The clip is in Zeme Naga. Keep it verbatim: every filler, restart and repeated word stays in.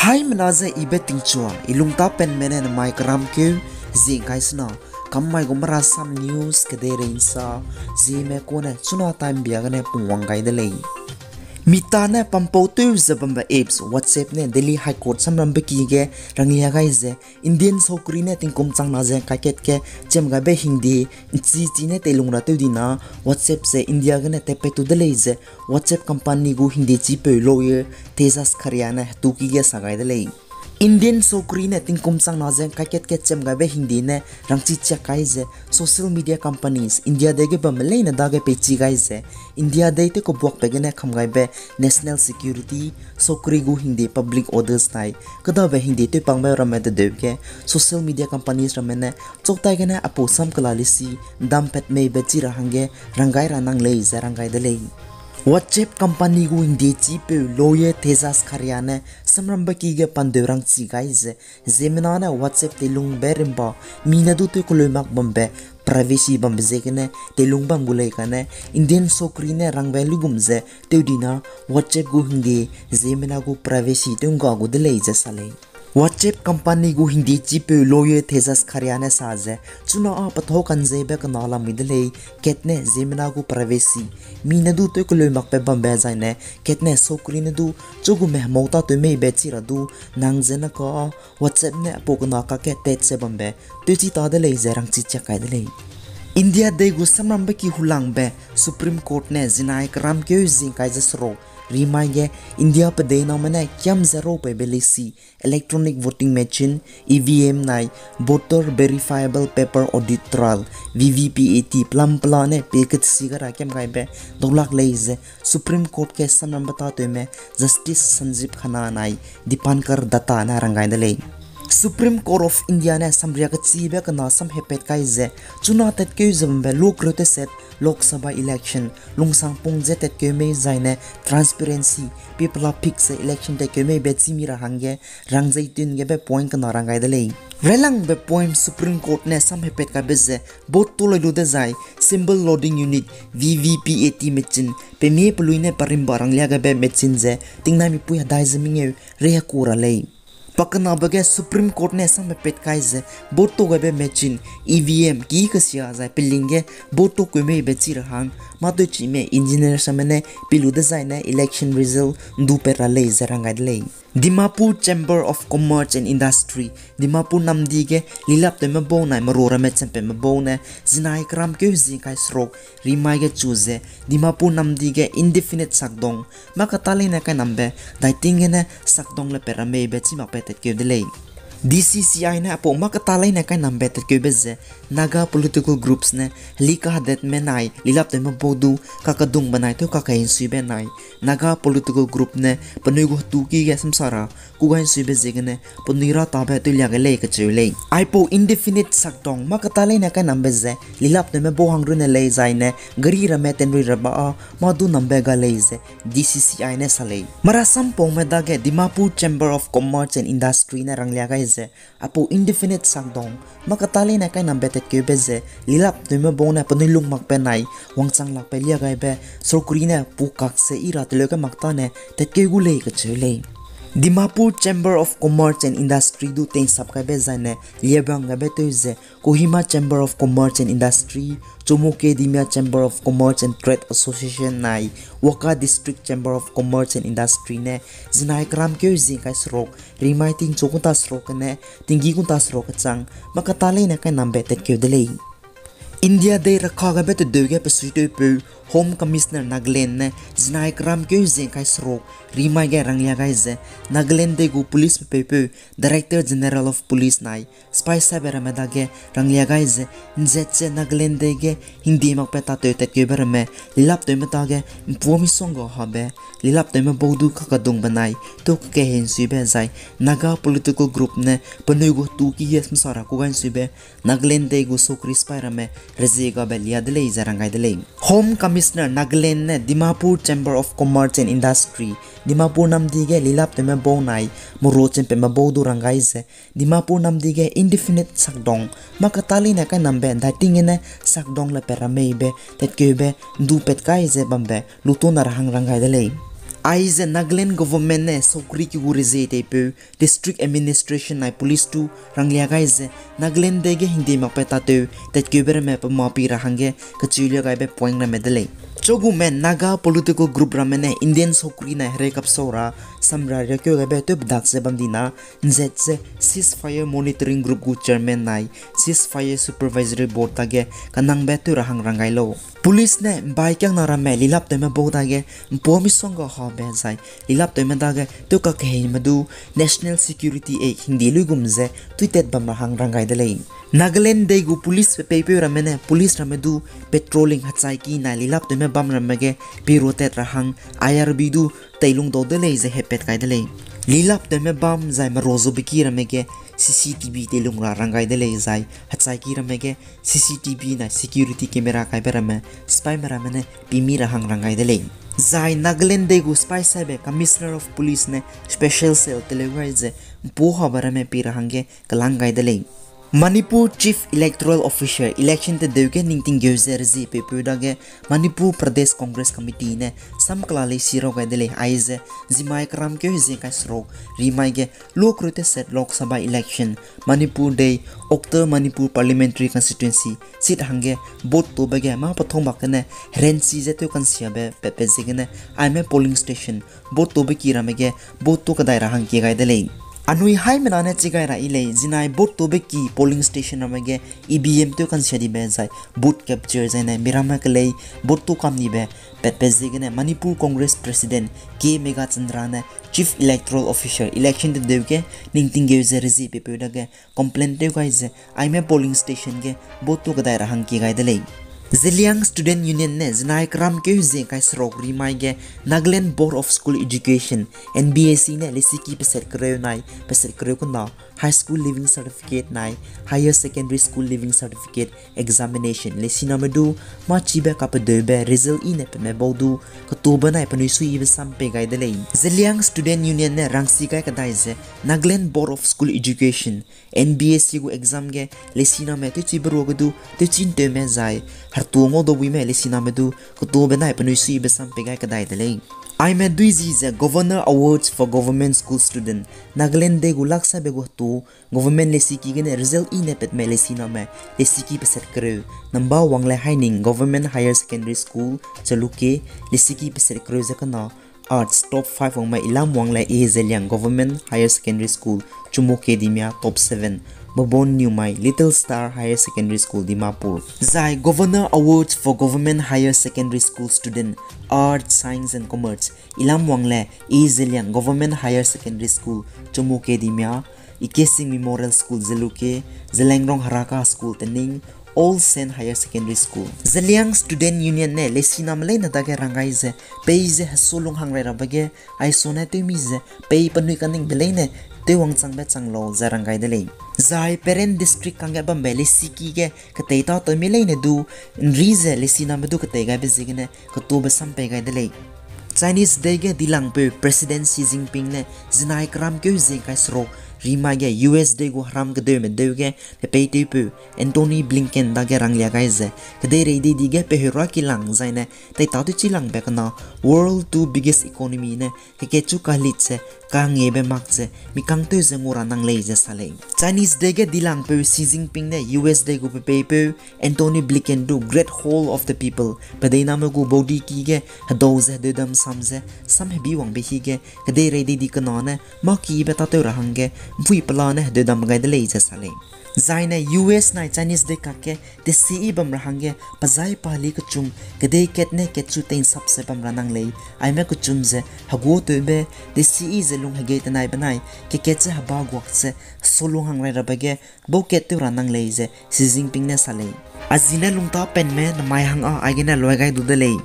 Haimena ze I Betingchua, I lungtapenme ne nemai keramkeu zie ngkai sena, kammai gu Marasam News kedeirei nsa, zieme kune chuna time bia gene pungwang gai de lei. Meta ne pampau tew ze bambe apps WhatsApp ne Delhi High Court samrambe ki ge ranglia gai ze, Indian saukri ne tingkum changna ze kaikat ge chemgaibe hingde nchi chi ne teilung ra tew dina, WhatsApp ze India gene tatpat tu de lei ze WhatsApp company gu hingde chipeu lawyer Tejas Kharia ne hetu ki ge sa gai de lei. Indian saukri ne tingkum changna ze kaikat ge chemgaibe hingde ne rangchi chiak kai ze social media companies India dei ge bamme leine dage peichi gai ze, India dei tew kebuakbe gene kamgaibe national security, saukri gu hingde public orders nai, kedabe hingde tewpangbe ramme dedeu ge social media companies ramme ne chautai gene apau sam kela lisi ndampat meibe chi ra hangge ranggai ra nang lei ze ranggai de lei. WhatsApp company gu hingde chipeu lawyer Tejas Kharia ne samrambe ki ge pandeu rangchi gai ze, ziemmena ne WhatsApp teilungbe rimba, mi ne du tew keleu mak bambe, privacy bambe ziegene teilung bam gu lei kane, Indian saukri ne rangbe luigum ze tew dina, WhatsApp gu hingde ziemmena gu privacy tew ngga gu de lei ze sa lei. WhatsApp company gu hingde chipeu lawyer Tejas Kharia ne sa ze, chuna â pethâu kanzeibe kena lamui de lei, kat ne ziemmena gu privacy, mi ne du tew keleu makbe bambe zaine, kat ne saukri ne du chugume hemau tâtew meibe chi ra du, nang zene ka â WhatsApp ne apau kena kakge tat ze bambe tewchi ta de lei ze rangchi chiak kai de lei. India dei gu samrambe ki hulangbe Supreme Court ne zinai keramkeu zie ngkai ze seruk rimai ge India pedeiname ne kiam ze raupeibe leisi, electronic voting machine, E V M nai, voter verifiable paper audit trial, V V P A T, pelam pela ne pie ketsi ga ra kiam gaibe daulak lei ze Supreme Court ge samrambe tâtewme Justice Sanjeev Khanna nai Dipankar Datta ne ranggai de lei. Supreme Court of India ne samria kechibe kena samhepat kai ze, chuna tatkeu ze bambe luakreu teset Lok Sabha election, lungsangpung ze tatkeu mei zaine transparency, pie pela pik ze election tatkeu meibe chî mi ra hangge rangzeitun gebe point kena ranggai de lei. Railangbe point Supreme Court ne samhepat kaibe ze, vote toloi lu dezai, symbol loading unit, V V P A T machine, pemie pelui ne parimba ranglia gebe machine ze, tingnaimipui hedai ze mengeu, reiheku ra lei. Pakenabe ge Supreme Court ne samhepat kai ze, vote to gebe machine, E V M, ki kesia zai peling ge vote tokeu meibe chi ra hang, mâ tewchime engineer same ne pie lu dezaine election result ndupat ra lei ze ranggai de lei. Dimapur Chamber of Commerce and Industry, Dimapur namdi ge lilaptewme bau nai merua ramme champatme bau ne, zinai keramkeu zie ngkai seruk rimai ge chu ze, Dimapur namdi ge indefinite shutdown, mâ kata leine kainambe, daiting gene shutdown le pat ra meibe chî makbe tatkeu de lei. D C C I ne apau mâ kata leine kainambe tatkeube ze, Naga political groups ne heli kahedetme nai lilaptewme bau du kakadung benai tew kakahingsuibe nai, Naga political group ne penui gu hetu ki ge samsa ra kugai'nsuibe ziegene penui ratabe tewlia gai lei kacheu lei. Aipau indefinite shutdown mâ kata leine kainambe ze lilaptewme bau hang runne lei zaine gari ramme tenrui ra ba â mâ du nambe ga lei ze D C C I ne sa lei. Marasampaume dage Dimapur Chamber of Commerce and Industry ne ranglia gai ze, apau indefinite shutdown mâ kata leine kainambe tatkeube ze lilaptewme bau ne penui lung makbe nai wangchang lakbe lia gaibe sorkari ne pukak ze i ra teleu ge mak tane tatkeu gu lei kacheu lei. Dimapur Chamber of Commerce and Industry du tei'nsap gaibe zaine liabang gaibe tew ze Kohima Chamber of Commerce and Industry, Chumukedima Chamber of Commerce and Trade Association nai Wokha District Chamber of Commerce and Industry ne zinai keramkeu zie ngkai seruk rimai tingchu kunta seruk gene tinggi kunta seruk kechang mâ kata leine kainambe tatkeu de lei. India dei rakha gaibe tedeu ge pesuitewpeu Home Commissioner Nagaland ne zinai keramkeu zie ngkai seruk rimai ge ranglia gai ze, Nagaland dei gu police pepeupeu Director General of Police nai sipai saibe ramme dage ranglia gai ze, nzat ze Nagaland dei ge hingde makbe tatew tatkeube ramme lilaptewme tage mpua misongga habe lilaptewme bau du kakadung benai tew kakahingsuibe zai Naga political group ne penui gu hetu ki ge samsa ra kugai'nsuibe Nagaland dei gu sorkari sipai ramme rezie gabe lia de lei ze ranggai de lei. Home Commissioner Nagaland ne Dimapur Chamber of Commerce and Industry, Dimapur namdi ge lilaptewme bau nai merua champatme bau du ranggai ze, Dimapur namdi ge indefinite shutdown mâ kata leine kainambe daiting gene shutdown le pat ra meibe tatkeube ndupat kai ze bambe lutona ra hang ranggai de lei. Aize Nagaland government ne saukri ki gu rezie teipeu, district administration nai police tu ranglia gai ze, Nagaland dei ge hingdei makbe tatew tatkeube ramme pe ma pi ra hangge kecheu lia gaibe point ramme de lei. Chogume Naga political group ramme ne Indian saukri nai herei kapsau ra samra riakeu gaibe tewbedak ze bam di na, nzet ze ceasefire monitoring group gu chairman nai ceasefire supervisory board dage kanangbe tew ra hang rang gai lau. Police ne mbai kiangna ramme lilaptewme bau dage mpuâ misongga habe zai lilaptewme dage tew kakeheime du National Security Act hingdi luigum ze tuitat bam ra hang rang gai de lei. Nagaland dei gu police pepeipeu ramme ne police ramme du patrolling hechaiki nai lilaptewme bam ramme ge piruatat ra hang I R B du teilung dau de lei ze hepat kai de lei. Lilaptewme bam zai merozube ki ramme ge C C T V teilung ra rang gai de lei zai hechaiki ramme ge C C T V nai security camera kaibe ramme sipaime ramme ne pimi ra hang rang gai de lei. Zai Nagaland dei gu sipai saibe Commissioner of Police ne special cell teleu gai ze mpuâ habe ramme pi ra hangge kelang gai de lei. Manipur Chief Electoral Officer election tedeu ge ningting geu ze rezie peupeu dage Manipur Pradesh Congress Committee ne sam kela leisi rau gai de lei aize zimai keram keu hezie kai seruk rimai ge luakreu teset Lok Sabha election Manipur dei Outer Manipur Parliamentary Constituency seat hangge vote tobe ge mâ pethong mak gene herenchi ze tew kansiabe patpat ziegene aime polling station vote tobe ki ramme ge vote to kadai ra hang kie gai de lei. Anui haimena ne chi gai ra yi lei, zinai vote tobe ki polling station ramme ge E V M tew kansia dibe zai vote capture zaine miramme kelei vote to kam nibe patpat ziegene Manipur Congress President K Meghachandra ne Chief Electoral Officer election tedeu ge ningting geu ze rezie peupeu dage complaint tew gai ze aime polling station ge vote to kadai ra hang kie gai de lei. Zeliang Student Union ne zinai keram keu hezie kai seruk rimai ge Nagaland Board of School Education, N B S E ne lesiki peset kereu nai peset kereu kena High School Leaving Certificate nai Higher Secondary School Leaving Certificate Examination lesiname du mâchibe kapedeube result i ne peme bau du ketobe nai penui suiyibe sam pei gai de lei. Zeliang Student Union ne rangsi gai kadai ze Nagaland Board of School Education, N B S E gu exam ge lesiname tewchibe ruage du tewchi nteume zai hertu ngau daubuime lesiname du ketobe nai penui suiyibe sam pei gai kadai de lei. Aime duizi ze Governor Awards for Government School Student, Nagaland dei gu laksaibe gu hetu government lesiki gene result i ne petme lesiname lesiki peset kereu, namba wangle Haining Government Higher Secondary School, Jalukie, lesiki peset kereu ze kena, Arts top five wangme Ilam Wangle A Zeliang Government Higher Secondary School, Chumuke Dimia, top seven, Babon Newmai Little Star Higher Secondary School, Dimapur. Zai Governor Awards for Government Higher Secondary School Student, Arts, Science and Commerce, Ilam Wangle A Zeliang Government Higher Secondary School, Chumuke Dimia, Ikesing Memorial School Jalukie, Zeliangrong Haraka School Tening, All Saint Higher Secondary School. Zeliang Student Union ne lesiname leine dage ranggai ze, pei ze hesulung hangrai rabe ge, aisone tewmi ze, pei penui kaningbe leine, tewwangchangbe chang lau ze ranggai de lei. Zai Peren District kangge bambe lesiki ge, ketei tâtewmi leine du, nri ze lesiname du ketei gaibe ziegene, ketobe sam pei gai de lei. Chinese dei ge dilangpeu President Xi Jinping ne zinai keram keu hezie kai seruk rimai ge U S dei gu heram kedeume deu ge pepeitewpeu Antony Blinken dage ranglia gai ze, kedeirei dei di ge peheu ra kilang zaine, tei tâtewchi langbe kena world two biggest economy ne, kekatchu kalit ze, kangiebe mak ze, mi kangtew ze ngau ra nang lei ze sa lei. Chinese dei ge dilangpeu Xi Jinping ne U S dei gu pepeipeu Antony Blinken du Great Hall of the People, pedeiname gu baudiki ge hedau ze hedeudam sam ze, samhebi wangbe hi ge, kedeirei dei di kena ne, mâ kibe tâtew ra hangge, mpui pelane hedeudam gai de lei ze sa lei. Zaine U S nai Chinese dei kakge, tesiyi bam ra hangge, pezai pali kechum, kedei kat ne katchu teinsap ze bam ra nang lei, aime kechum ze, heguatewbe, tesiyi ze lung hegei tenai benai, kekat ze heba guak ze, solung hangrai rabe ge, bau kat tew ra nang lei ze, Xi Jinping ne sa lei. Azi ne lungtâ penme, namai hang â aigene luai gai du de lei.